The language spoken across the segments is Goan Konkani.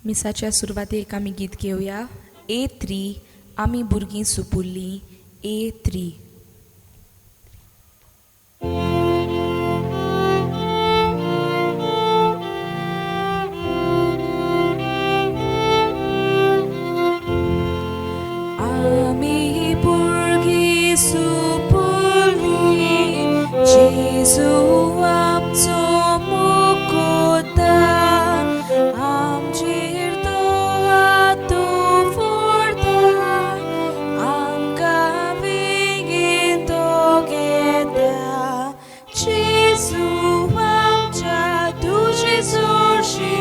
मिसाच्या सुरवातेक आमी गीत घेवया A3 आमी भुरगीं सुपुल्लीं A3. आमी भुरगीं सुपुल्लीं जेजू आमचो मुकुता आमचेर तो हात दवरता आमकां बेगीन तो घेता जेजू आमच्या तुजे सोरशी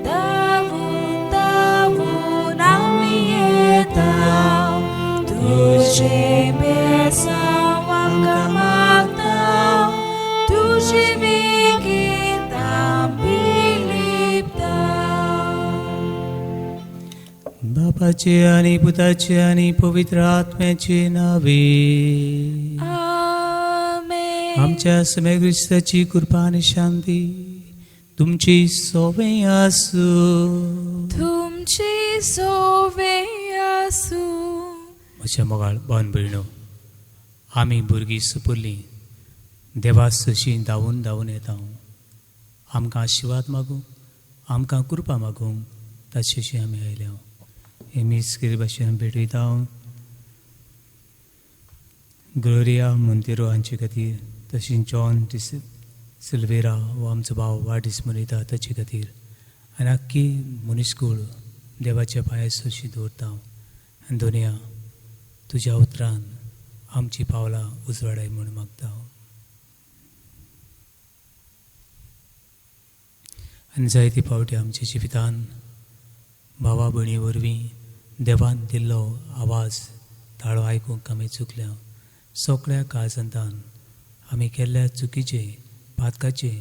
धांवून धांवून आमी येता तुजें बेसांव आमकां मागता तुजे बेगीन आमी लिपता. बापाचे आनी पुताचे आनी पवित्र आत्म्याचे नावे आमेन. आमच्या समे क्रिस्ताची कृपा आनी शांती तुमची सोवे आसूं. तुमची सोवे आसूं. म्हज्या मोगाळ भावन भयणो, आमी भुरगीं सुपुरलीं देवा सशीं धांवून धांवून येता. आमकां आशिर्वाद मागूंक, आमकां कृपा मागूंक ताचेशी आमी आयल्या. हे मीस केरी भाशेन भेटयता ग्लोरिया मोंतेरो हांचे खातीर, तशीं जॉन डिस सिल्वेरा हो आमचो भाव वाडदीस मनयता ताचे खातीर, आनी आख्खी मनीसकूळ देवाच्या पांया सोशी दवरता. आनी दोनया तुज्या उतरान आमची पावलां उजवाडाय म्हूण मागता. आनी जायते फावटी आमच्या जिवितान भावा भयणी वरवीं देवान दिल्लो आवाज ताळो आयकूंक आमी चुकल्या. सगळ्या काळजांतान आमी केल्ल्या चुकीचे, पातकाचे,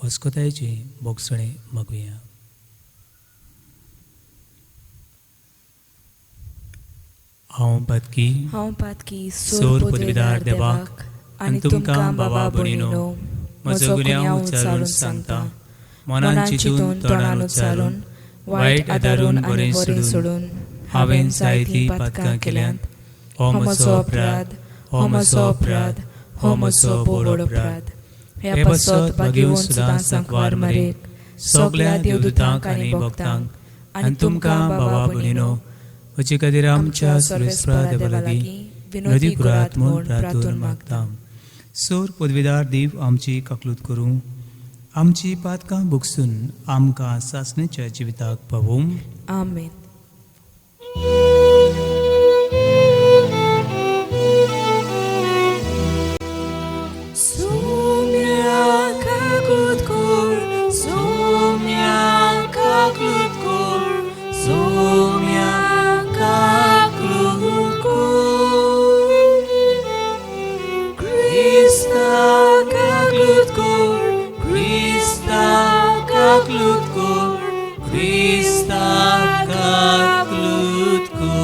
अस्कतायेचे भोगसणे मागुया. हांव पातकी, हांव पातकी, सोर पदवीदार देवाक आनी तुमकां बाबा भयणीनो म्हजो गुन्यांव उच्चारून सांगता. मनान चिंतून, तोंडान उच्चारून, वायट आदारून बरें सोडून हांवें जायतीं पातकां केल्यांत. हो म्हजो अपराध, हो म्हजो अपराध, हो म्हजो बोड अपराध. हे पासत भागेवन सुद्दां सांकवार मरेक सगळ्या देवदूतांक आनी भक्तांक आनी तुमकां बाबा भयणीनो म्हजे खातीर आमच्या सर्वेस्परा देवा लागीं विनोदी करात म्हूण प्रार्थून मागता. सोर पदवीदार देव आमची काकलूत करूं, आमची पातकां भोगसून आमकां सासणेच्या जिविताक पावोवं. आमेन. सोम्या काकूत कर, सोम्या काकूत कर, सोम्या काकूत कर. क्रिस्ता काकूत कर, क्रिस्ता काकूत कर, क्रिस्ता काकूत कर.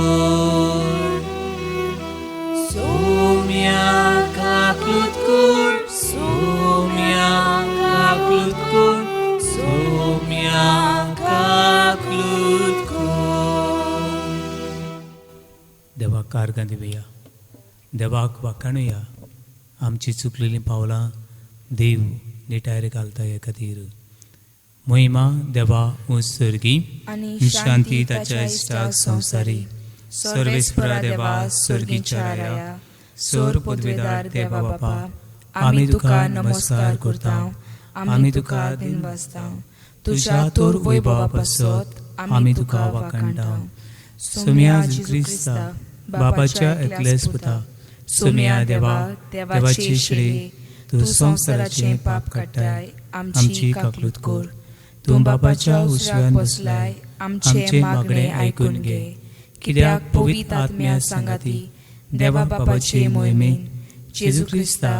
सोम्या काकूत कर, सोम्या काकूत कर, सोम्या काकूत कर. देवाक कारगां दिवया, देवाक वाखाणुया. आमची चुकलेलीं पावलां देव निटायर घालता हे खातीर. महिमा देवा उत्सर्गी आनी शांती ताच्या इश्टाक संवसारी. सर्वेस्परा देवा स्वर्गीच्या राया, सोर पदवेदार देवा बापा, आमी तुका नमस्कार करता, आमी तुका दिनवासता. तुज्या तोर वैभवा पासत आमी तुका वाखाणटा. सोम्या जेजू क्रिस्ता बापाच्या एकलेच पुता, सोम्या देवा देवाची श्री, तूं संवसाराचें पाप काडटाय, आमची काकलूत कर. तूं बापाच्या उजव्यान बसलाय, आमचें मागणें आयकून घे. कित्याक पवित्र आत्म्या सांगाती देवा बापाचे मोहिमेन जेजू क्रिस्ता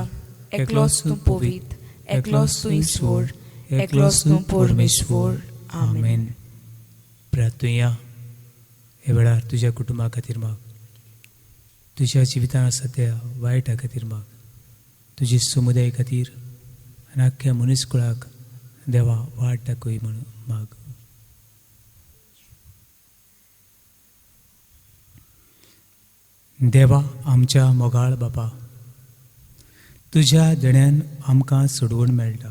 एकलोच तूं पवित्र, एकलोच तूं ईश्वर, एकलोच तूं परमेश्वर. आमेन. प्रार्थुया. हे वेळार तुज्या कुटुंबा खातीर माग, तुज्या जिवितान आसा त्या वायटा खातीर माग, तुजी समुदाय खातीर आनी आख्ख्या मनीसकुळाक देवा वाट दाखय म्हणून माग. देवा आमच्या मोगाळ बापा, तुज्या देण्यान आमकां सोडवण मेळटा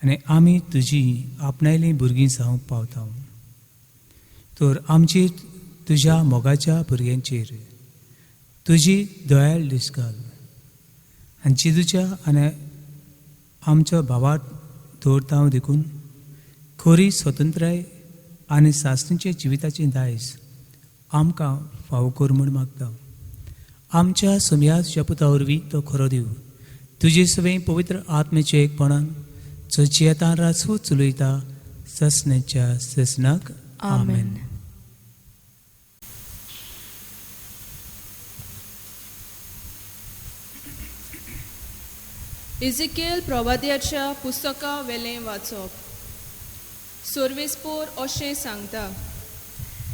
आनी आमी तुजी आपणायलीं भुरगीं जावंक पावता. तर आमचेर तुज्या मोगाच्या भुरग्यांचेर तुजी दयाळ दीस घाल आनी जेजूच्या आनी आमच्या भावात दवरता देखून खरी स्वतंत्राय आनी सासणीच्या जिविताचें दायज आमकां फावो कर म्हूण मागता. आमच्या सोमया तुज्या पुता वरवीं तो खरो देव तुजे सवें पवित्र आत्मेचे एकपणान जो जियेतान राजू चलयता ससनेच्या ससनाक. आमेन. इजिकेल प्रवाद्याच्या पुस्तका वेलें वाचप. सोर्वेस्पोर अशें सांगता,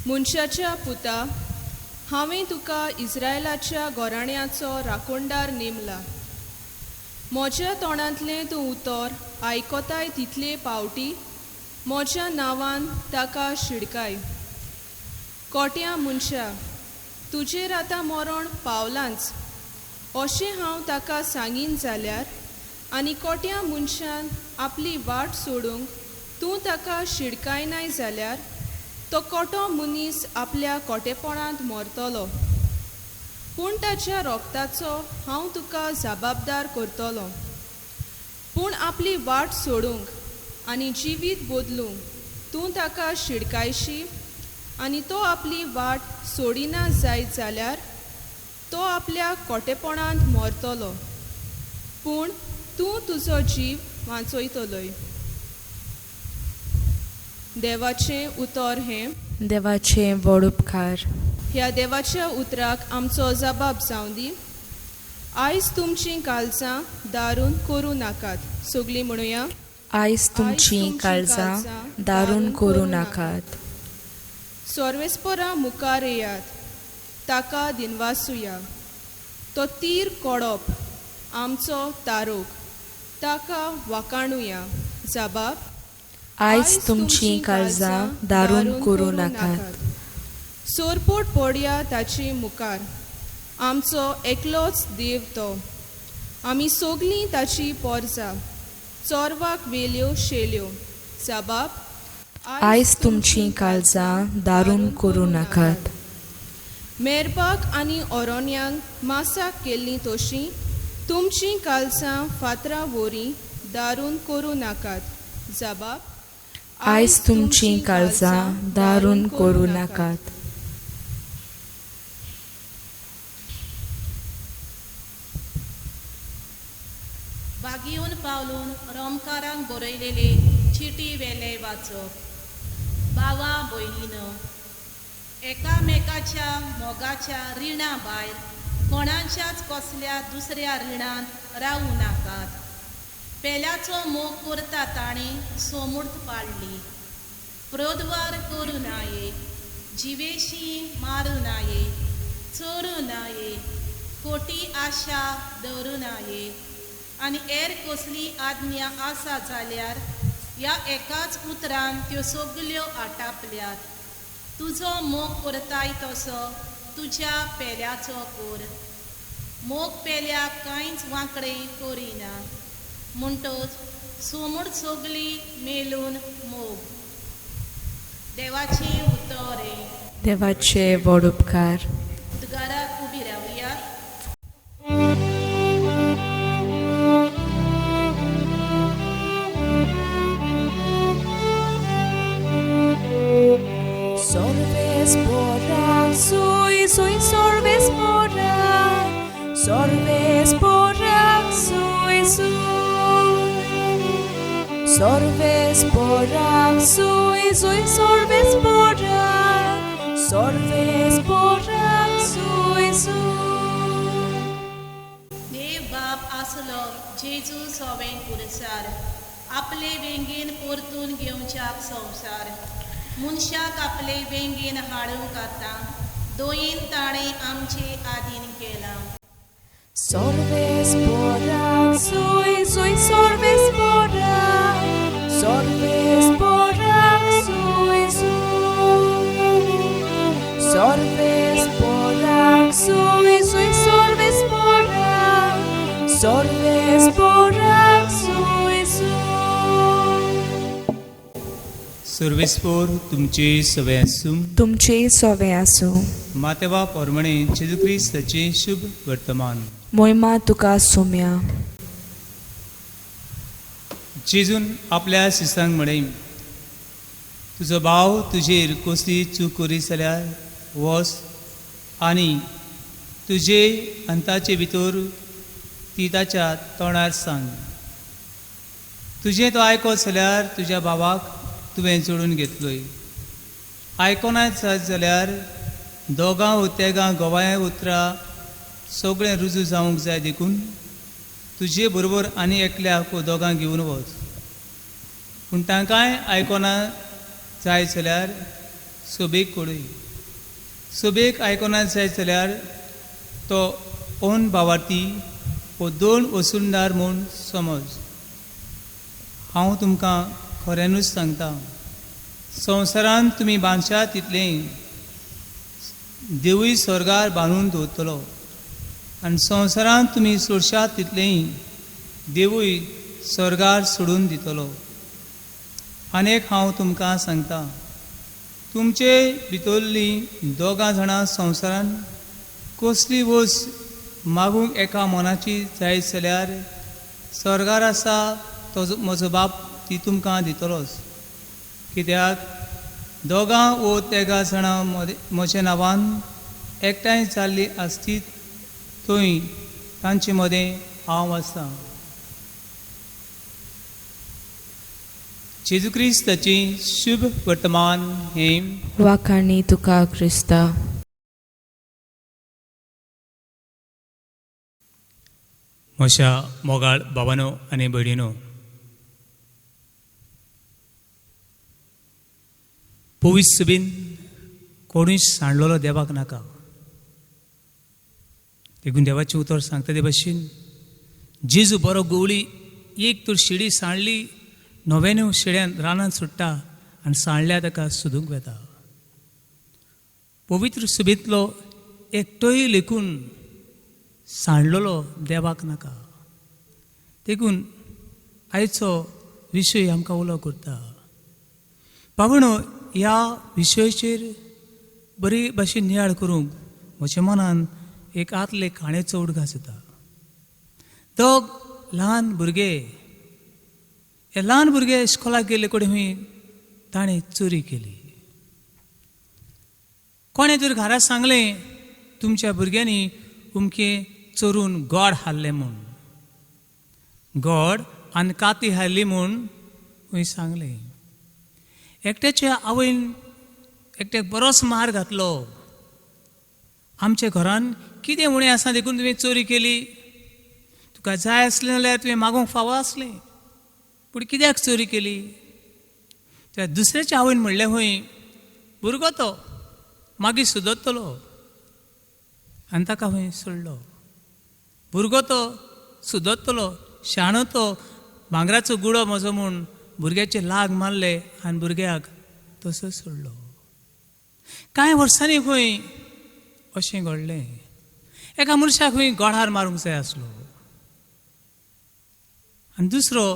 मनशाच्या पुता, हांवें तुका इस्रायलाच्या घराण्याचो राखणदार नेमला. म्हज्या तोंडांतलें तूं उतर आयकताय तितले पावटी म्हज्या नांवान ताका शिडकाय. कोट्या मनशा, तुजेर आतां मरण पावलांच अशें हांव ताका सांगीन जाल्यार आनी कोट्या मनशान आपली वाट सोडूंक तूं ताका शिडकायनाय जाल्यार तो कोटो मनीस आपल्या कोटेपणांत मरतलो, पूण ताच्या रोगताचो हांव तुका जबाबदार करतलो. पूण आपली वाट सोडूंक आनी जिवीत बदलूंक तूं ताका शिडकायशी आनी तो आपली वाट सोडिना जायत जाल्यार तो आपल्या कोटेपणांत मरतलो, पूण तूं तुजो जीव वांचयतलोय. देवाचें उतर हें. देवाचें व्हड उपकार. ह्या देवाच्या उतराक आमचो जबाब जावं दी. आयज तुमचीं काळजां दारून करूं नाकात. सगलीं म्हणुया, आयज तुमचीं काळजां दारून करूं नाकात. सर्वेस्परा मुखार येयात, ताका दिनवासुया. तो तीर कोडप आमचो तारोक, ताका वाकाणुया. जबाब, आयज तुमचीं काळजां दारून करूं नाकात. सोरपोट पडया ताचे मुखार, आमचो एकलोच देव तो. आमी सगलीं ताची पोरजा, चोरवाक वेल्यो शेल्यो. जबाब, आयज तुमचीं काळजां दारून करूं नाकात. मेरपाक आनी ओरोन्यांक मासाक केल्लीं तशीं तुमचीं काळजां फातरां वरी दारून करूं नाकात. जबाब, आयज तुमचीं काळजां दारून करूं नाकात. बागिवन पावलून रोमकारांक बरयलेले चिटी वेले वाचप. बावा भयणीनो, एकामेकाच्या मोगाच्या रिणा भायर कोणाच्याच कसल्या दुसऱ्या रिणांत रावूं नाकात. पेल्याचो मोग करता ताणें सोमूर्त पाडली. प्रोद्वार करूं नाये, जिवेशी मारूं नाये, चोरूं नाये, खोटी आशा दवरूं नाये आनी हेर कसली आज्ञा आसा जाल्यार ह्या एकाच उतरान त्यो सगल्यो आटापल्यात. तुजो मोग करताय तसो तुज्या पेल्याचो कर. मोग पेल्याक कांयच वांकडें करिना, म्हणटच सोमूर सगली मेलून मोग. देवाचें उतर हें. देवाचे व्हड उपकार. उद्गाराक उबी रावया. Sorves sui sui sorves porak, sorves porak sui sui, sorves porak sui sui sorves porak, sorves porak sui sui. देव बाप आसलो जेजू सोवें पुरसार, आपले वेंगेन परतून घेवच्याक संवसार. मनशाक आपले वेंगेन हाडूंक आतां दोयेन ताणें आमचे आदीन केलां. Sorves porak sui sui sorves porak, sorves porak sui sui, sorves porak सर्वेस्पोर तुमचे सवे आसूं. तुमचे सोवे आसूं. मातेवा पोरमणे जेजू क्रिस्ताचें शुभ वर्तमान. मोहिमा तुका सोम्या. जेजून आपल्या शिसांक म्हळें, तुजो भाव तुजेर कसली चूक करीत जाल्यार वच आनी तुजे आनी ताचे भितर ती ताच्या तोंडार सांग. तुजें तो आयकत जाल्यार तुज्या भावाक तुवें जोडून घेतलोय. आयकना जायत जाल्यार दोगां वो तेगां गोवाय उतरां सगळें रुजू जावंक जाय, देखून तुजे बरोबर आनी एकल्याक वो दोगां घेवन वच. पूण तांकांय आयकना जायत जाल्यार सोबेक कळय. सोबेक आयकना जायत जाल्यार तो ओन भावार्थी वो दोन वसुंदार म्हूण समज. हांव तुमकां खऱ्यानूच सांगता, संवसारांत तुमी बांदशात तितलें देवूय स्वर्गार बांदून दवरतलो, आनी संवसारांत तुमी सोडशात तितलें देवूय स्वर्गार सोडून दितलो. आनी एक हांव तुमकां सांगता, तुमचे भितरलीं दोगां जाणां संवसारांत कसली वस्त मागूंक एका मनाची जायत जाल्यार स्वर्गार आसा तो म्हजो बाप ती तुमकां दितलोच. कित्याक दोगां वो तेगां जाणां म्हज्या नांवान एकठांय जाल्ली आसतीत थंय तांचे मदें हांव आसा. जेजू क्रिस्ताचें शुभ वर्तमान हें. वाखाणी तुका क्रिस्ता. म्हज्या मोगाळ बाबानो आनी भयणीनो, पवित्र बीन कोणूय सांडलेलो देवाक नाका. देखून देवाचें उतर सांगता ते भशेन जेजू बरो गवळी एक तर शिडी सांडली, 99 शिड्यान रानांत सुट्टा आनी सांडल्या ताका सोदूंक वता. पवित्र सुबेंतलो एकटोय लेखून सांडलेलो देवाक नाका. देखून आयचो विशय आमकां उलो करता. बाबणो, ह्या विशयाचेर बरी भाशेन नियाळ करूंक म्हज्या मनान एक आतले काणयेचो उडगास येता. दोग ल्हान भुरगे, हे ल्हान भुरगे इस्कोलाक गेल्ले कडेन खंय ताणें चोरी केली. कोणें तर घरा सांगलें तुमच्या भुरग्यांनी उमकें चोरून गोड हाडलें म्हूण, गोड आनी काती हाडली म्हूण खंय सांगलें. एकट्याच्या आवयन एकट्याक बरोच मार घातलो. आमच्या घरान कितें उणें आसा देखून तुवें चोरी केली, तुका जाय आसलें जाल्यार तुवें मागूंक फावो आसलें, पूण कित्याक चोरी केली? त्या दुसऱ्याच्या आवयन म्हणलें खंय भुरगो तो मागीर सुदरतलो, आनी ताका खंय सोडलो. भुरगो तो सुदरतलो, शाणो तो, भांगराचो गुडो म्हजो म्हूण भुरग्याचे लाग मारले आनी भुरग्याक तसोच सोडलो. कांय वर्सांनी खंय अशें घडलें, एका मनशाक खंय गोळार मारूंक जाय आसलो आनी दुसरो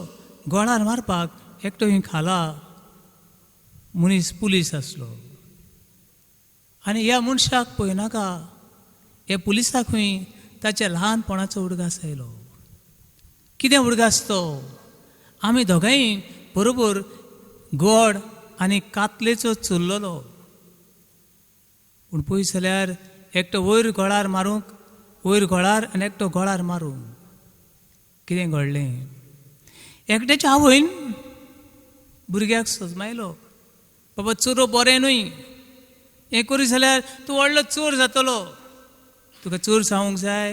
गोळार मारपाक एकटो खंय खाला मनीस पुलीस आसलो. आनी ह्या मनशाक पळयनाका ह्या पुलिसाक खंय ताच्या ल्हानपणाचो उडगास आयलो. कितें उडगास तो? आमी दोगांय बरोबर गोड आनी कातलेचो चुरलेलो, पूण पळय जाल्यार एकटो वयर गोळार मारूंक, वयर गोळार आनी एकटो गोळार मारूंक. कितें घडलें? एकट्याच्या आवयन भुरग्याक सजमायलो, बाबा चोरो बरें न्हय, हें करी जाल्यार तूं व्हडलो चोर जातलो, तुका चोर जावंक जाय.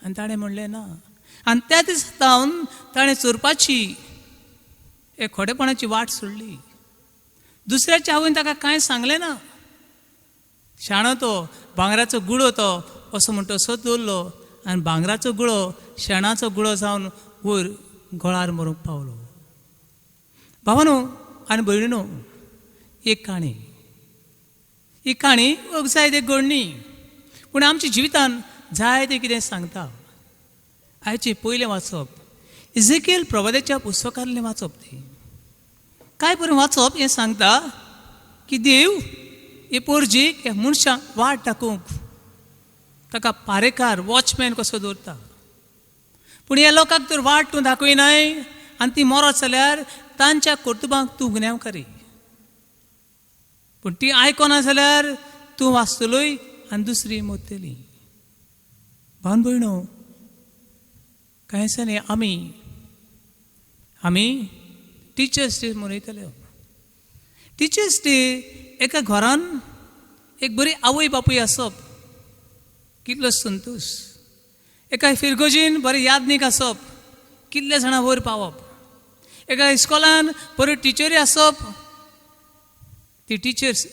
आनी ताणें म्हणलें ना. आनी त्या दिसा सावन ताणें चोरपाची एक खोटेपणाची वाट सोडली. दुसऱ्याच्या आवयन ताका कांय सांगलें ना. शाणो तो, भांगराचो गुळो तो असो म्हण तसोच दवरलो आनी भांगराचो गुळो शेणाचो गुळो जावन वयर गोळार मरूंक पावलो. भावानो आनी भयणीनो, एक काणी, ही काणी जाय ते घडणी, पूण आमच्या जिवितान जाय तें कितें सांगता. आयचें पयलें वाचप इझेकियल प्रवादाच्या पुस्तकांतलें वाचप तें. काय बरें वाचप हें सांगता की देव हे पोरजीक ह्या मनशांक वाट दाखोवंक ताका पारेकार वॉचमॅन कसो दवरता. पूण ह्या लोकांक तर वाट तूं दाखयनाय आनी ती मरत जाल्यार तांच्या कर्तुबांक तूं गुन्यांवकारी. पूण ती आयकना जाल्यार तूं वाचतलोय आनी दुसरी मरतली. भावन भयणो, कांय दिसांनी आमी आमी टिचर्स डे मनयतले. टिचर्स डे एका घरान एक बरी आवय बापूय आसप कितलो संतोश. एका फिरगोजीन बरें यादनीक आसप कितले जाणां वयर पावप. एका इस्कॉलान बऱ्यो टिचरी आसप, ती टिचर्स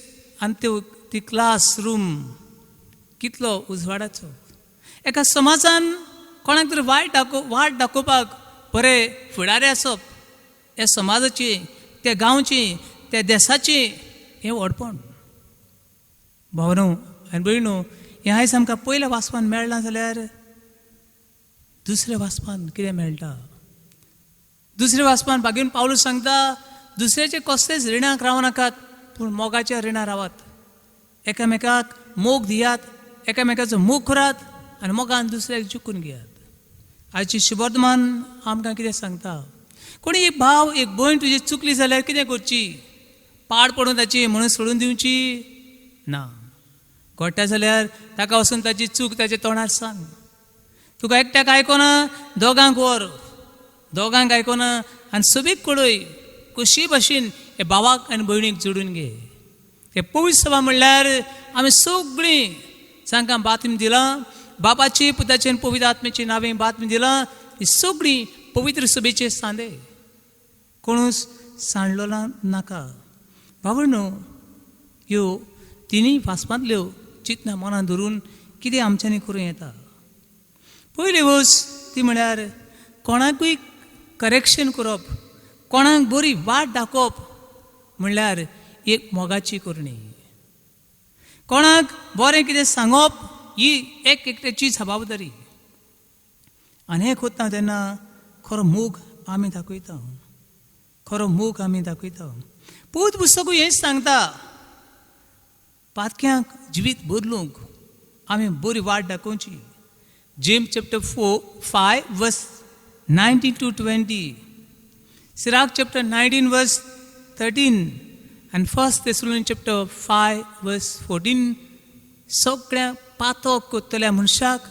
आनी त्यो ती क्लासरूम कितलो उजवाडाचो. एका समाजान कोणाक तरी वाट दाखोवपाक बरे फुडारी आसप ह्या समाजाची, त्या गांवची, त्या देसाची हें व्हडपण. भावनो आनी भयणो, हें आयज आमकां पयल्या वाचपान मेळना जाल्यार दुसऱ्या वाचपान कितें मेळटा? दुसऱ्या वाचपान भागीन पावलू सांगता दुसऱ्याचे कसलेच रिणाक रावं नाकात, पूण मोगाच्या रिणां रावात. एकामेकाक मोग दियात, एकामेकाचो मोग करात आनी मोगान दुसऱ्याक जिखून घेयात. आयची शुभवर्तमान आमकां कितें सांगता? कोणी एक भाव एक भयण तुजी चुकली जाल्यार कितें करची? पाड पडून ताची म्हणून सोडून दिवची ना. घडटा जाल्यार ताका वचून ताची चूक ताच्या तोंडार सांग. तुका एकट्याक आयकना दोगांक व्हर, दोगांक आयकना आनी सोबीत कळय कशी भाशेन हे भावाक आनी भयणीक जोडून घे. हे पवित्र सभा म्हणल्यार आमी सगळीं जांकां बातमी दिलां, बापाची पुताची आनी पवित्र आत्म्याची नांवें बातमी दिलां, ही सगळीं पवित्र सभेचे सांदे. कोणूच सांडलो नाका. भावणो, ह्यो तिनूय वाचपांतल्यो चिंतना मनान धरून कितें आमच्यांनी करूं येता? पयली वस्त ती म्हळ्यार कोणाकूय करेक्शन करप, कोणाक बरी वाट दाखोवप म्हणल्यार एक मोगाची करणी. कोणाक बरें कितें सांगप ही एक एकट्याची जबाबदारी. आनी हें करता तेन्ना खरो मोग आमी दाखयता, खरो मोग आमी दाखयता. पवित्र पुस्तकूय हेंच सांगता, पातक्यांक जिवीत बदलूंक आमी बरी वाट दाखोवची. James chapter 4, 5 verse 19 to 20, Sirach chapter 19 verse 13 आनी 1 Thessalonians chapter 5 verse 14 सगळ्या पातक करतल्या मनशाक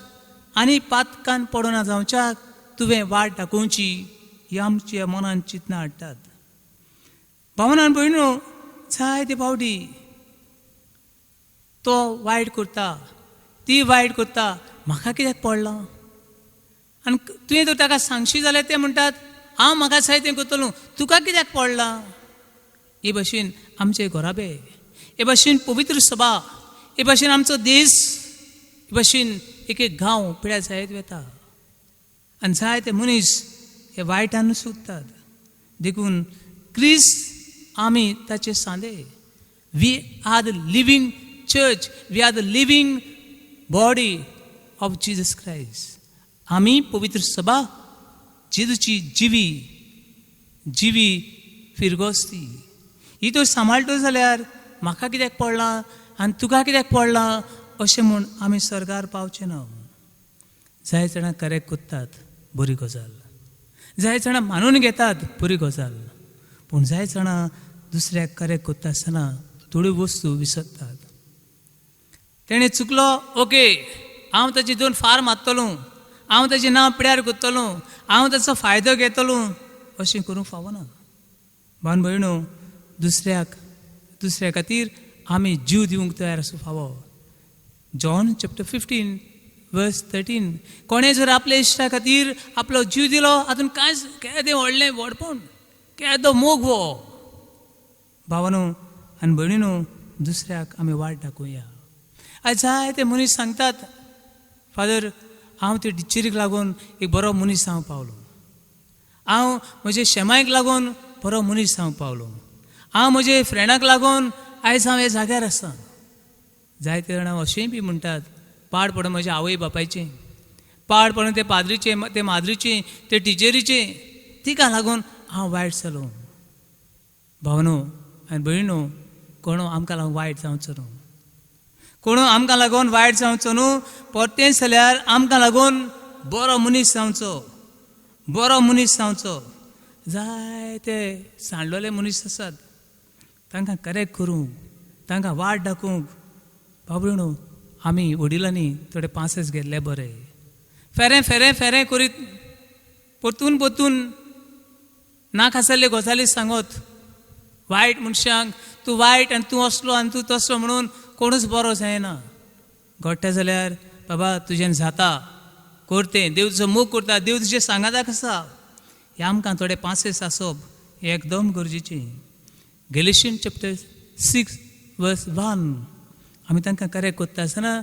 आनी पातकान पडना जावच्याक तुवें वाट दाखोवची ही आमच्या मनान चिंतना हाडटात. भावनान भयणो, जायते फावटी तो वायट करता, ती वायट करता, म्हाका कित्याक पडलां? आनी तुवें जर ताका सांगशी जाल्यार ते म्हणटात हांव म्हाका जाय तें करतलो, तुका कित्याक पडलां? हे भाशेन आमचे घराबे, हे भाशेन पवित्र सभा, हे भाशेन आमचो देश, हे भाशेन एक एक गांव पिड्यार जायत वता आनी जायते मनीस हे वायटान सोदतात. देखून क्रिस्त आमी ताचे सांदे. We are the living church, we are the living body of Jesus Christ. आमी पवित्र सभा जेजूची जिवी जिवी फिरगोस्ती. ही तर सांबाळटो जाल्यार म्हाका कित्याक पडलां आनी तुका कित्याक पडलां अशें म्हूण आमी स्वर्गार पावचे ना. जाय जाणां करेक्ट करतात, बरी गजाल. जाय जाणां मानून घेतात, बरी गजाल. पूण जाय जाणां दुसऱ्याक करेक्ट करता आसतना थोड्यो वस्तू विसरतात. तेणें चुकलो, ओके, हांव ताची दोन फार मारतलो, हांव ताचें नांव पिड्यार करतलो, हांव ताचो फायदो घेतलो, अशें करूंक फावना. भावन भयणो, दुसऱ्या खातीर आमी जीव दिवंक तयार आसूं फावो. John chapter 15 verse 13, कोणें जर आपल्या इश्टा खातीर आपलो जीव दिलो हातून कांयच केदें व्हडलें व्हडपण, केदो मोग हो. भावानो आनी भयणीनो, दुसऱ्याक आमी वाट दाखोवया. आयज जायते मनीस सांगतात, फादर हांव ते टिचरीक लागून एक बरो मनीस जावंक पावलो, हांव म्हजे शेमायक लागून बरो मनीस जावंक पावलो, हांव म्हजे फ्रेंडाक लागून आयज हांव ह्या जाग्यार आसा. जायते जाणां अशेंय बी म्हणटात, पाड पडून म्हज्या आवय बापायचें, पाड पडून ते पाद्रीचें, ते माद्रीचें, ते टिचरीचें, तिका लागून हांव वायट जालो. भावनो आनी भयणो, कोणो आमकां लागून वायट जावचो न्हू, कोणो आमकां लागून वायट जावचो न्हू. परतेंच जाल्यार आमकां लागून बरो मनीस जावचो, बरो मनीस जावचो. जायते सांडलेले मनीस आसात, तांकां करेक्ट करूंक, तांकां वाट दाखोवंक बाबडो आमी वडिलांनी थोडे पांसेस घेतले बरे. फेरें फेरें फेरें करीत परतून परतून नाका आसले गजाली सांगत वायट मनशांक, तूं वायट आनी तूं असलो आनी तूं तसलो म्हणून कोणूच बरो जायना. घडटा जाल्यार बाबा तुज्यान जाता, करतें, देव तुजो मोग करता, देव तुजें सांगाताक आसा. हें आमकां थोडे पांसेस आसप हें एकदम गरजेचें. Galatians chapter 6 verse 1 आमी तांकां करेक्ट करता आसतना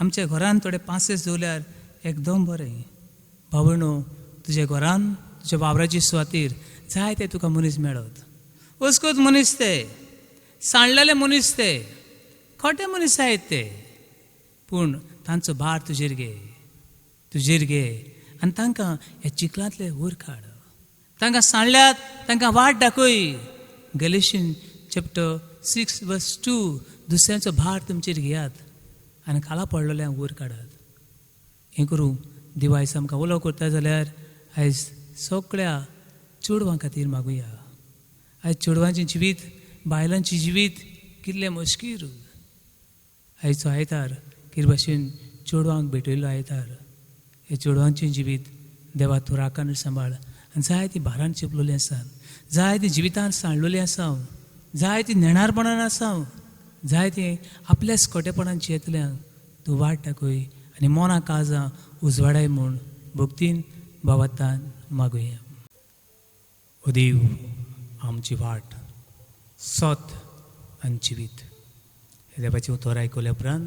आमच्या घरान थोडे पांसेस दवरल्यार एकदम बरें. भावणो, तुज्या घरान तुज्या वावराची सुवातीर जाय ते तुका मनीस मेळत. वस्कोत मनीस ते, सांडलेले मनीस ते, खोटे मनीस आहेत ते, पूण तांचो भार तुजेर घे, तुजेर घे आनी तांकां ह्या चिखलांतले वयर काड. तांकां सांडल्यात, तांकां वाट दाखय. Galatians chapter 6 verse 2 दुसऱ्यांचो भार तुमचेर घेयात आनी खाला पडलेल्यांक वयर काडात. हें करूं देव आयज आमकां उलो करता जाल्यार आयज सगळ्या चेडवां खातीर मागुया. आयज चेडवांचें जिवीत, बायलांचें जिवीत कितलें मुश्कील. आयचो आयतार कितें भाशेन चेडवांक भेटयल्लो आयतार. हे चेडवांचें जिवीत देवा तूं राखण सांबाळ. आनी जाय ती भारान चिपलेली आसा, जाय ती जिवितान सांडलेली आसा, जाय ती नेणारपणान आसा, जाय ती आपल्याच खोटेपणान जियेतल्यांक तूं वाट दाखय आनी मोना काळजां उजवाडाय म्हूण भक्तीन भावार्थान मागुया. ओ देव, आमची वाट, सत आनी जिवीत. हे देवाचें उतर आयकल्या उपरांत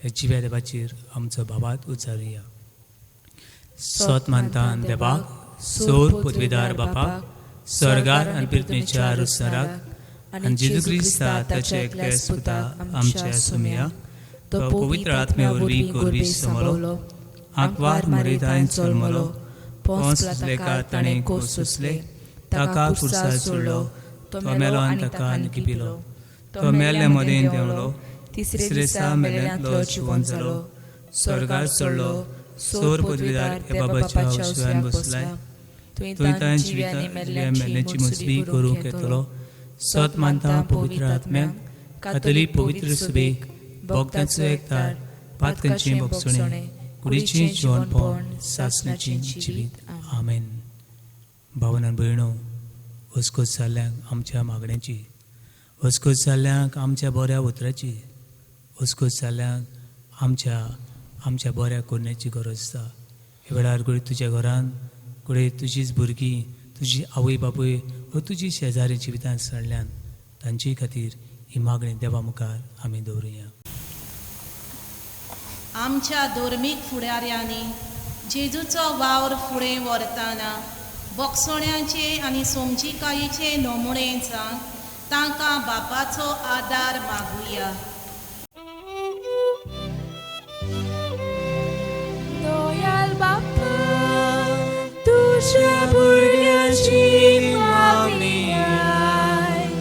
हे जिव्या देवाचेर आमचो भावार्थ उच्चारुया. सत मानता देवाक, सोर पदवीदार बापाक, स्वर्गार आनी पृथ्वीच्या रुसराक आनी जेजू क्रिस्ता ताच्या एकल्या पुता आमच्या सुमया, तो पवित्र आत्म्या वरवीं गोरवी समलो, आंकवार मरेदायन जल्मलो, पोंस लेखा ताणें कोस सोंसले, ताका कुर्सार सोडलो, तो मेलो आनी ताका निकिपिलो, तो मेल्ल्या मदें देंवलो, तिसरे दिसा मेल्ल्यांतलो जिवन जालो, स्वर्गार चडलो, सोर पदवीदार ह्या बाबाच्या उजव्यान बसलाय, तुवें तांच्या जिविता मेल्ल्याची मुसबी करूंक येतलो. सत मानता पवित्र आत्म्याक, कातोलीक पवित्र सुबेक, भक्तांचो एकतार, पातकांचें भोगसणें, कुडीचें जिवनपण, सासणाचें जिवीत. आमेन. भावनान भयणो, वस्कोत जाल्ल्यांक आमच्या मागण्यांची, वस्कोत जाल्ल्यांक आमच्या बऱ्या उतराची, वस्कोत जाल्ल्यांक आमच्या आमच्या बऱ्या करण्याची गरज आसा. ह्या वेळार घडये तुज्या घरान, घडये तुजीच भुरगीं, तुजी आवय बापूय व तुजी शेजारी जिवितान सडल्यान तांचे खातीर ही मागणी देवा मुखार आमी दवरुया. आमच्या धर्मीक फुडाऱ्यांनी जेजूचो वावर फुडें व्हरतना बोगसोण्याचे आनी समजिकायेचे नमुणे जावन तांकां बापाचो आदार मागुया. दयाल बापा, तुज्या भुरग्यांची मागणी आयक,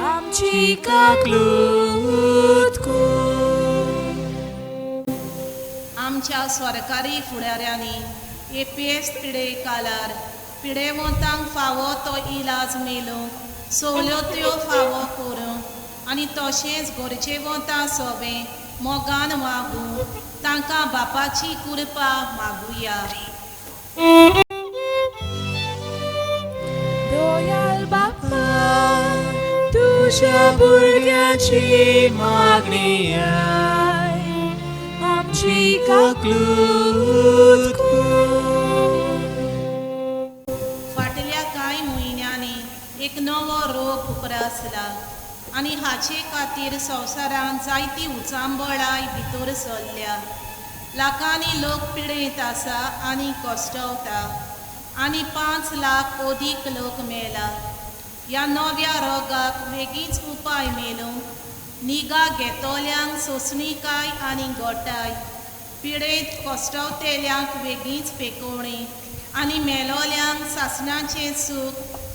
आमची काकलूत कर. आमच्या सरकारी फुडाऱ्यांनी एपीएस पिडे कालार पिडेवंतांक फावो तो इलाज मेळूंक, सवलत्यो फावो करूंक आनी तशेंच गरजेवंतां सोबें मोगान वागूंक तांकां बापाची कृपा मागुया. दयाल बापा, तुज्या भुरग्यांची मागणी आयक, आमची काकलूत कर. फाटल्या कांय म्हयन्यांनी एक नवो रोग उप्रासला आनी हाचे खातीर संवसारांत जायती उचांबळाय भितर सरल्या. लाखांनी लोक पिडेंत आसा आनी कश्टवता आनी 5 लाख अदीक लोक मेला. ह्या नव्या रोगाक बेगीच उपाय मेळूंक निगा घेतल्यांक सोंसणीकाय आनी गोटाय, पिडेंत कश्टवतेल्यांक बेगीच पेकोवणी आनी मेलोल्यांक सासणाचें सूख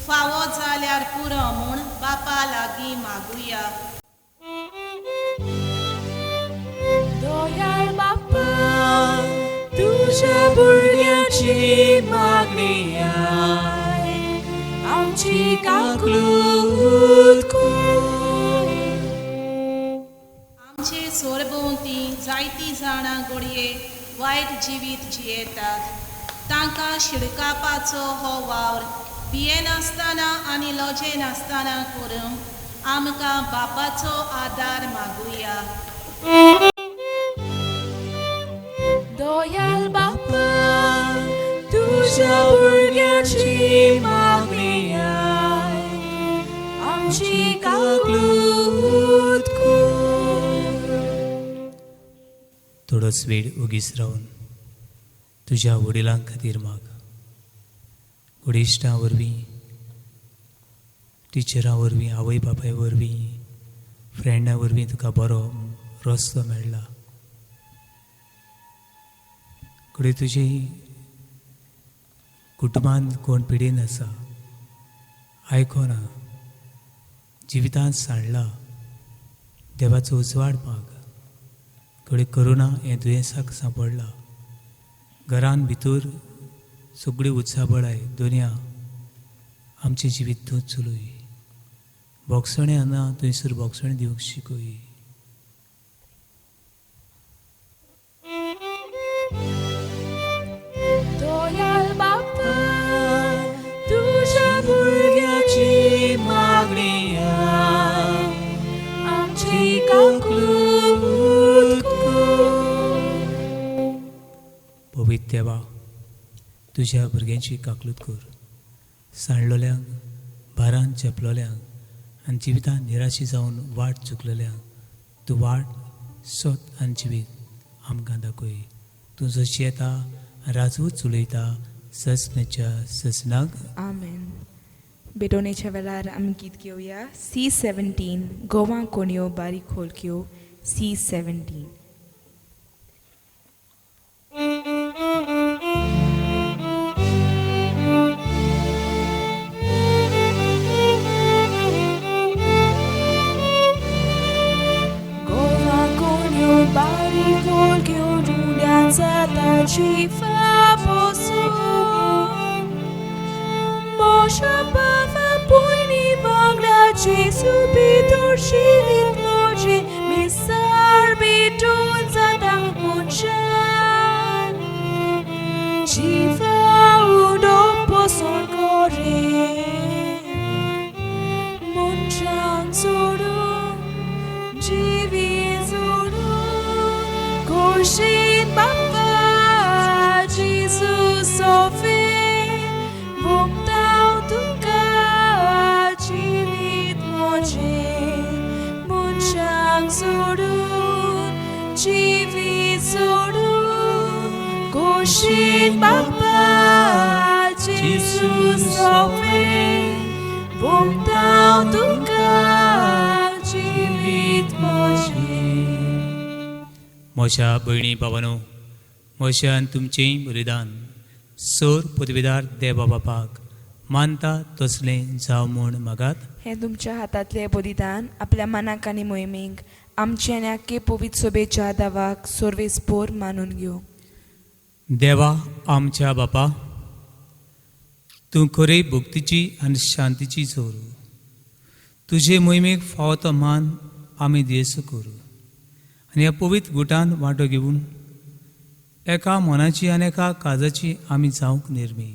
फावो जाल्यार पुरो म्हूण बापा लागीं मागुया. दयाळ बापा तुज्या भुरग्याची मागणी आयक, आमची काकलूत कर. आमचे सोरभोंवती जायतीं जाणां घडये वायट जिवीत जियेतात. तांकां शिडकावपाचो हो वावर भियेनासतना आनी लजेनासतना करूंक आमकां बापाचो आदार मागुया. दयाळ बापा तुज्या भुरग्याची मागणी आयक, आमची काकलूत कर. थोडोच वेळ ओगीच रावन तुज्या वडिलां खातीर माग. इश्टां वरवीं, टिचरां वरवीं, आवय बापाय वरवीं, फ्रेंडां वरवीं तुका बरो रस्तो मेळ्ळा. घडये तुजी कुटुंबान कोण पिडेन आसा, आयकोना, जिवितांत सांडला, देवाचो उजवाड माग. घडये करुणा हें दुयेंसाक सांपडला, घरान भितर सगळी उत्साबळाय दुनिया आमचें जिवीत तूं चलय. बोगसणें ना थंयसर बोगसणें दिवंक शिकय. दयाळ बापा तुज्या भुरग्याची मागणी आयक, आमची काकलूत कर. पवित्र देवा तुज्या भुरग्यांची काकलूत कर. सांडलोल्यांक, भारान चेपलोल्यांक आनी जिवितांत निराशी जावन वाट चुकलेल्यांक तूं वाट सोत आनी जिवीत आमकां दाखय. तूं जशी येता राजवूच चलयता ससनेच्या ससनाक. आमेन. भेटवणेच्या वेळार आमी गीत घेवया C17, Goa कोणयो बारीक खोलक्यो, C17. Goa कोणयो बारीक खोलक्यो, जुन्यान जाताची फापोसून Mosha pava poini banglachi subitur shivit moji misar bitun zadang munchan Jiva udo poson kore Munchan suru jivi zuru Koshin bapa Jesus sofe Jivi सोडून Koshin Bapa Jesus sofe Bumtaw तुका जिवीत म्हजें. म्हज्या भयणी बाबानो, म्हज्या आनी तुमचें बलिदान सोर पदवीदार देवा बापाक मानता तसलें जावं म्हूण मागात. हें तुमच्या हातांतलें बलिदान आपल्या मनाक आनी मोहिमेक आमचे आनी आख्खे पवित्र सोबेच्या दावाक सर्वेस्पोर मानून घेवं. देवा आमच्या बापा, तूं खरी भक्तीची आनी शांतीची जोर, तुजे मोहिमेक फावो तो मान आमी दियेसो करूं आनी ह्या पवित्र गुटान वांटो घेवन एका मनाची आनी एका काजाची आमी जावंक निर्मी.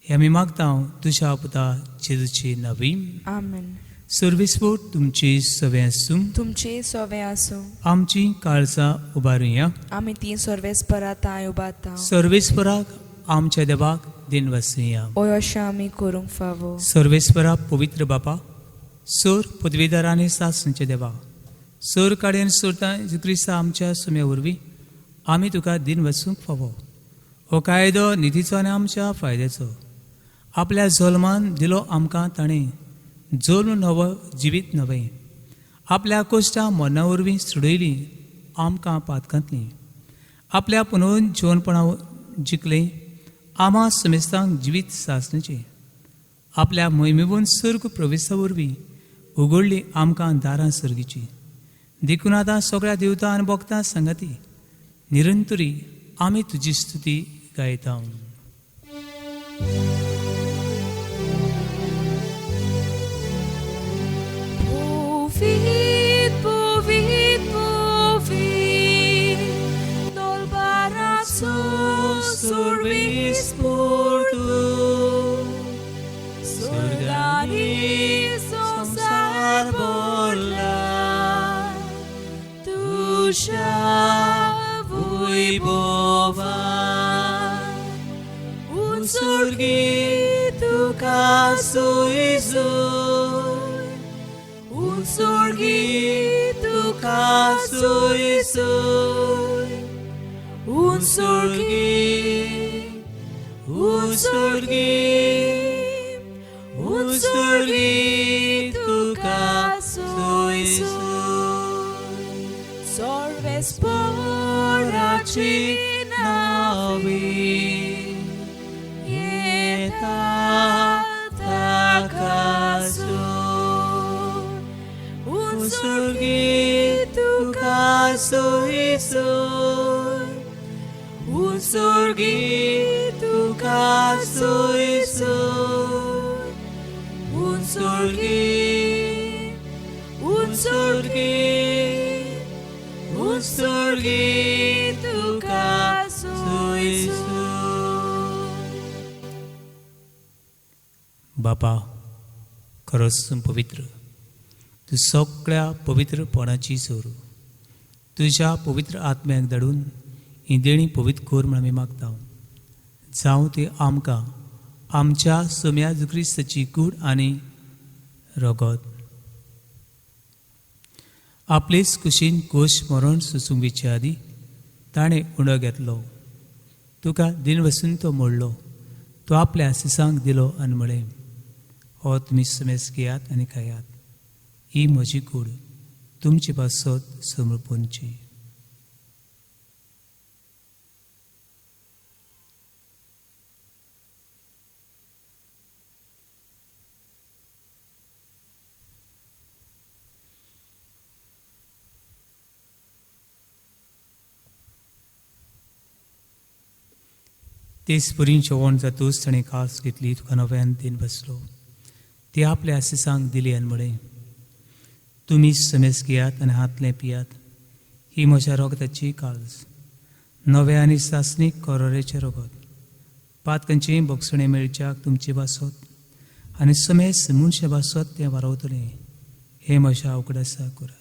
हे आमी मागता तुज्या पुता जेजूची नवी. आमेन. सर्वेस्पोर तुमची सवे आसूं. तुमचे सवे आसूं. आमची काळजां उबारुया. आमी ती सर्वेस्परा तांय उबारता. सर्वेस्पराक आमच्या देवाक दिन वसुया. ओय अशें आमी करूंक फावो. सर्वेस्परा पवित्र बापा, सोर पदवीदारांनी सासणचे देवा, सोर काडयेन सोरता क्रिस्ता आमच्या सुम्या वरवीं आमी तुका दिन वसूंक फावो. हो कायदो निधीचो आनी आमच्या फायद्याचो आपल्या जल्मान दिलो आमकां ताणें जल्म नवो जिवीत नवें आपल्या कोश्टा मरणा वरवीं सोडयली आमकां पातकांतली आपल्या पुनोवन जिवनपणा जिखलें आमा समेस्तांक जिवीत सासणेचें. आपल्या मोहिमेवून सर्ग प्रवेशा वरवीं उगडली आमकां दारां सर्गीची. देखून आतां सगळ्या देवता आनी भक्तां सांगाती निरंतरी आमी तुजी स्तुती गायता. Povit, povit, povit, dolbarazo sorvis portu, sorgani संसार बोला, तुझ्या वैभवान, unsurgi तुका सुईसूय, unsurgi तुका सुईसूय, unsurgi, unsurgi, unsurgi तुका सुईसूय, सर्वेस पोराची नावी येता ताकासूय, unsurgi तुका सुईसूय, unsurgi तुका सुईसूय, unsurgi, unsurgi, unsurgi तुका सुईसूय. बापा, खरोच तूं पवित्र, तूं सगळ्या पवित्रपणाची जोर. तुज्या पवित्र आत्म्याक धाडून ही देणी पवित्र कर म्हूण आमी मागता. जावं ती आमकां आमच्या सोम्या क्रिस्ताची कूड आनी रगत. आपलेच कुशीन कोश मरण सोसूंक वचचे आदीं ताणें उंडो घेतलो, तुका दिनवसून तो मोडलो, तो आपल्या आसिसांक दिलो आनी म्हळें, हो तुमी समेस घेयात आनी खायात, ही म्हजी कूड तुमचे पासत समर्पणची. तेच परी जेवण जातूच ताणें कास घेतली, तुका नव्यान दिन बसलो, ती आपल्या आसिसांक दिली आनी म्हळें, तुमी समेस घेयात आनी हातलें पियात, ही म्हज्या रगताची काल्स, नव्या आनी सासणीक कोरोरेचें रगत, पातकांचें भोगसणें मेळच्याक तुमचे बासत आनी समेस मनशा बासत तें वारवतलें, हें म्हज्या उगडासा करात.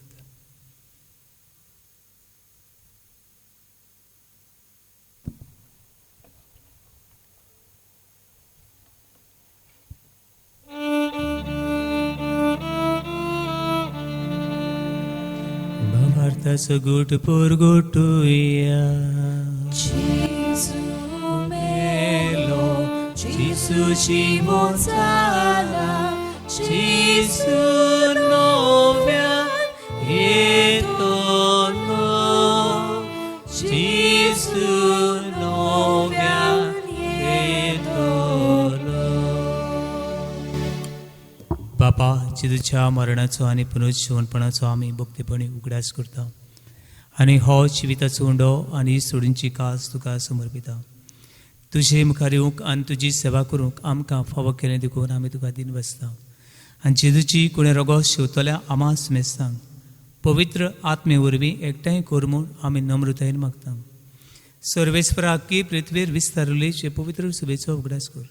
भारताचो गुट पुरगुटुया, जेजू मेलो, जेजूची मोचाला, जेजू नव्यान येतलो, जेजू नव्यान येतलो. बापा, जेजूच्या मरणाचो आनी पुनर्जिवनपणाचो आमी भक्तीपणी उगडास करता आनी हो जिविताचो उंडो आनी सोडूंची कास तुका समर्पिता. तुजे मुखार येवंक आनी तुजी सेवा करूंक आमकां फावो केलें देखून आमी तुका दिन बसता. आनी जेजूची कुणें रोगो शेवतल्या आमा समेस्तांक पवित्र आत्मे वरवीं एकठांय कर म्हूण आमी नम्रतायेन मागता. सर्वेस्परा की पृथ्वीर विस्तारली जे पवित्र सुबेचो उगडास कर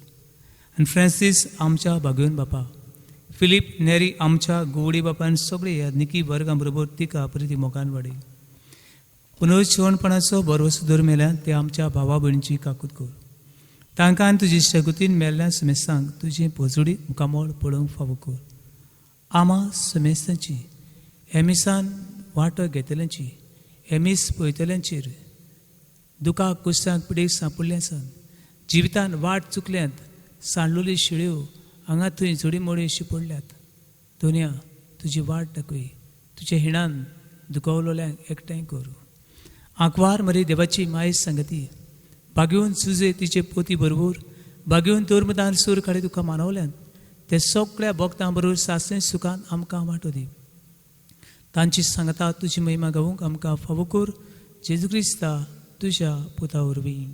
आनी फ्रांसीस आमच्या भागयोन बापा, फिलीप नेरी आमच्या गोवडी बापान सगळे याज्ञिकी वर्गां बरोबर तिका प्रिती मोगान वाडय. पुनर्जिवनपणाचो भरवसो दर मेल्यान ते आमच्या भावा भयणीची काकूत कर. तांकां आनी तुजी शगुतीन मेल्ल्या समेस्तांक तुजें पोजडी मुखामळ पळोवंक फावो कर. आमा समेस्तांची हेमिसान वांटो घेतल्यांची, हेमीस पळयतल्यांचेर, दुकां कुस्तांक पिडेक सांपडले आसात, जिवितान वाट चुकल्यांत, सांडलोली शिळ्यो हांगा थंय जोडीमोडी शिपडल्यात. दोनया तुजी वाट दाखय, तुज्या हिणान दुखवलोल्यांक एकठांय करूं. आंकवार मरे देवाची मायेस सांगती, बागेवन सुजे तिचे पोती बरोबर, बागेवन तोरमदान सूर काडे तुका मानवल्यान ते सगळ्या भक्तां बरोबर सासणे सुखान आमकां वांटो दी. तांची सांगता तुजी महिमा गावूंक आमकां फावो कर, जेजू क्रिस्ता तुज्या पुता वरवीं.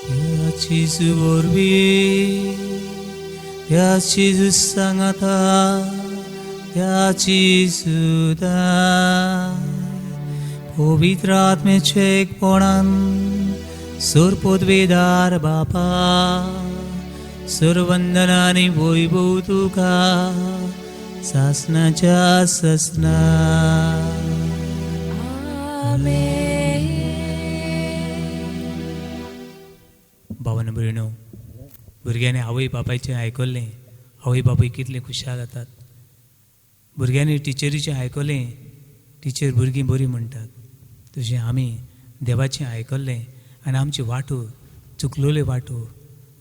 त्या जेजू वरवीं, त्या जेजू सांगता, त्या जेजू पवित्र आत्म्याचे एकपणान सोर पदवेदार बापा, सुरवंदना आनी वैभव तुका सासनाच्या ससना. आमेन. भावान भयणो, भुरग्यांनी आवय बापायचें आयकल्लें, आवय बापूय कितले खुशाल जातात. भुरग्यांनी टिचरीचें आयकलें, टिचर भुरगीं बरीं म्हणटात. तशें आमी देवाचें आयकल्लें आनी आमची वाटो, चुकलोल्यो वाटो,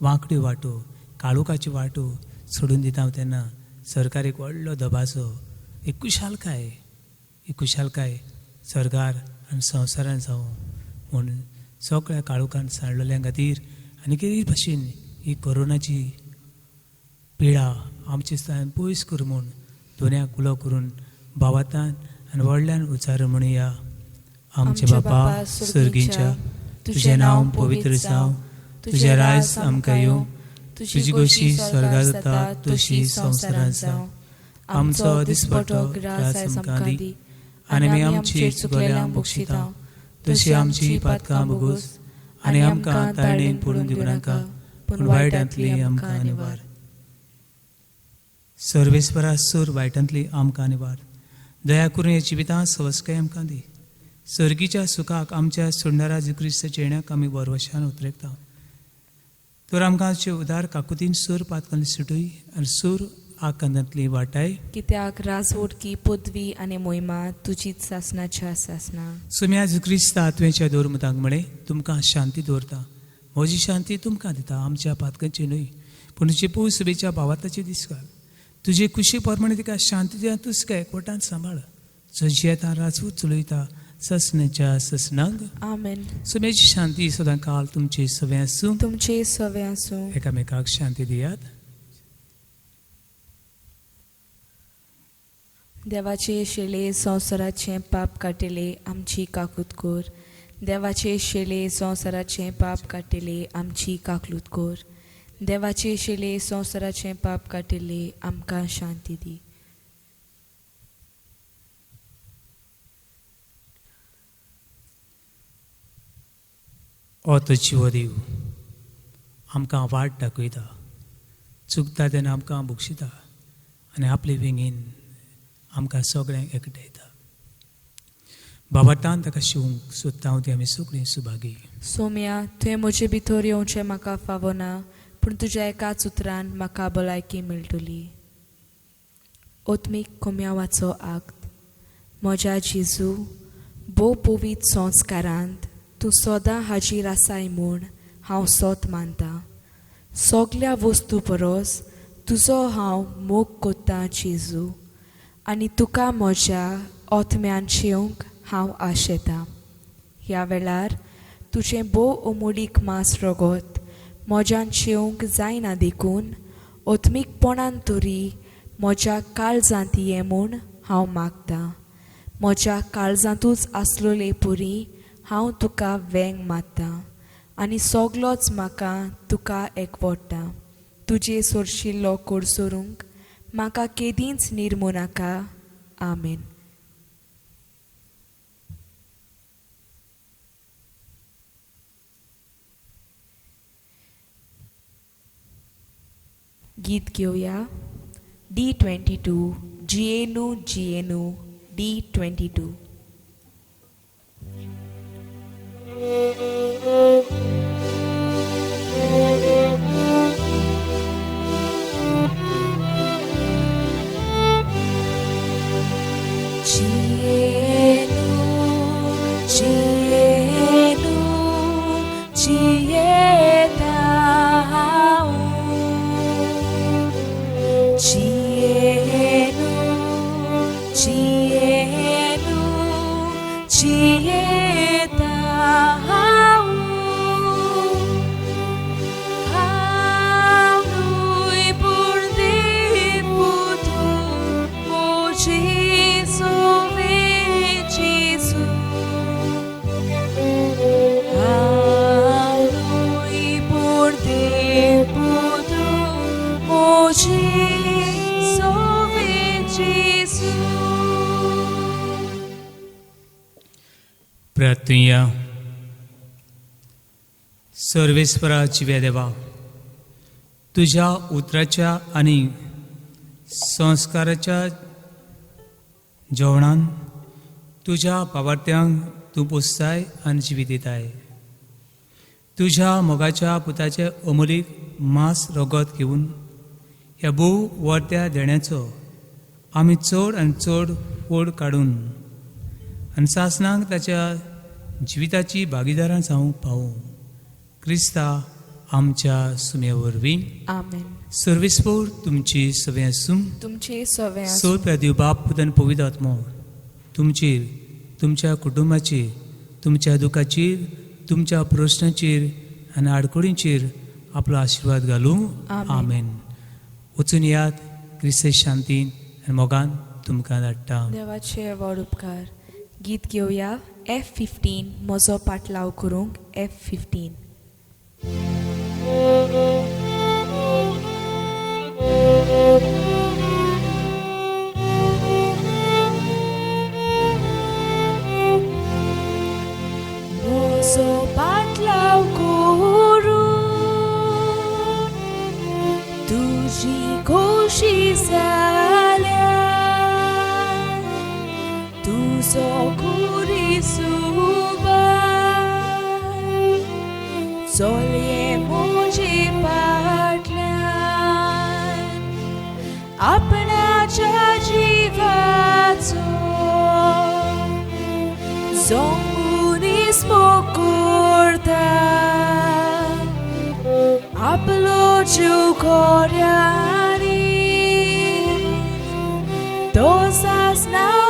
वांकड्यो वाटो, काळोखाच्यो वाटो सोडून दिता तेन्ना सरकार एक व्हडलो दबाजो, एक खुशालकाय, एक खुशालकाय सरकार आनी संवसारान जावं म्हूण सगळ्या काळोखान सांडलेल्या खातीर आनी कितें भाशेन ही कोरोनाची पिडा आमचे स्थान पयस कर म्हूण दोन्याक उलो करून भावातान आनी व्हडल्यान उच्चार म्हणुया. आमचे बापा सर्गीच्या, तुजें नांव पवित्र जावं, तुजें राज आमकां येवं, तुजी गोशी स्वर्गार जाता तशी संवसारांत जावं. आमचो दिसपटो ग्रास आयज आमकां दी आनी आमी आमची चुकलेल्या बक्षिता तशी आमची पातकां भोगोस आनी आमकां ताळणेन पडून दिवं नाका, पूण वायटांतली आमकां निवार. सर्वेस्परा सूर वायटांतली आमकां निवार. दया करून ह्या जिवितांत सवस्काय आमकां दी. सर्गीच्या सुखाक आमच्या सोडणारा क्रिस्ताच्या येण्याक आमी बरवशान उतरेकता. तर आमकां उदार काकुतीन सूर पातकांतली सुटूय आनी सूर आकांतांतली वाटाय. कित्याक राजवटकी पदवी आनी मोहिमा तुजीच सासनाच्या सासना. सुम्या क्रिस्ता तुवेंच्या दवरमुतांक म्हळें, तुमकां शांती दवरता, म्हजी शांती तुमकां दिता, आमच्या पातकांची न्हय पूण तुजे पूस सुबेच्या भावाताची दीस घाल. तुजे कुशी प्रमाणे तिका शांती दिया, तुज काय एकवटान सांबाळ. जो जियेता राजवट चलयता ससनेच्या ससनांग. आमेन. सुमेची शांती सदां काल तुमची सवे आसूं. तुमचे सवे आसूं. एकामेकाक शांती दियात. देवाचे शेले संवसाराचें पाप काडटले आमची काकूत कर. देवाचे शेले संवसाराचें पाप काडटले आमची काकलूत कर. देवाचे शेले संवसाराचें पाप काडटले आमकां शांती दी. ओ तुजी देव आमकां वाट दाखयता, चुकता तेन्ना आमकां बक्षिता आनी आपले वेंगेन आमकां सगळ्यांक एकठांयता. बाबातान ताका शिवूंक सोदता ती आमी सगळीं सुभागी. सोम्या, तुवें म्हजे भितर येवचें म्हाका फावना, पूण तुज्या एकाच उतरान म्हाका भलायकी मेळटली. ओत्मीक कोम्यावाचो आक्त. म्हज्या जेजू, भोव पवित्र संस्कारांत तूं सदां हाजीर आसाय म्हूण हांव सोत मानतां. सगल्या वस्तू परस तुजो हांव मोग कोत्तां जेजू, आनी तुका म्हज्या ओत्म्यान शेवंक हांव आशेतां. ह्या वेळार तुजें भोव अमोलीक मांस रगत म्हज्यान शेवंक जायना देखून ओत्मीकपणान तरी म्हज्या काळजांत ये म्हूण हांव मागतां. म्हज्या काळजांतूच आसलोले पुरी हांव तुका वेंग मारतां आनी सगलोच म्हाका तुका एकवडटा. तुजे सोरशिल्लो कोडसोरूंक म्हाका केदींच निर्मू नाका. आमेन. गीत घेवया D22 जियेनू जियेनू D22. जियेनू जियेनू जियेता हांव. जियेनू जियेनू जियेता हांव. जेजू. प्रार्थुया. सर्वेस्परा जिव्या देवा, तुज्या उतराच्या आनी संस्काराच्या जेवणान तुज्या पावार्थ्यांक तूं पोसताय आनी जिवीत दिताय. तुज्या मोगाच्या पुताचे अमोलीक मांस रगत घेवन ह्या भोव वर्त्या देण्याचो आमी चड आनी चड ओड काडून आनी सासणाक ताच्या जिविताची भागीदारां जावंक पावूं, क्रिस्ता आमच्या सुमे वरवीं. आमेन. सर्वेस्पोर तुमची सगळें आसूं. तुमचे सवे आसूं. सोप्या देव बाप पुत आनी पवित्र आत्मो तुमचेर, तुमच्या कुटुंबाचेर, तुमच्या दुखाचेर, तुमच्या प्रश्नाचेर आनी आडखळींचेर आपलो आशिर्वाद घालूं. आमेन. आमेन. वचून यात, क्रिस्त शांतीन आनी मोगान तुमकां धाडटा. देवाचे व्हड उपकार. गीत घेवया F15, म्हजो पाटलाव करूंक F15. म्हजो पाटलाव करूं तुजी खोशी जाल्या, तुजो कुरी सुबार चलये म्हजे फाटल्यान, आपणाच्या जिवाचो जोंगुनी करता, आपलो जीव कोऱ्यांनी तो सासणा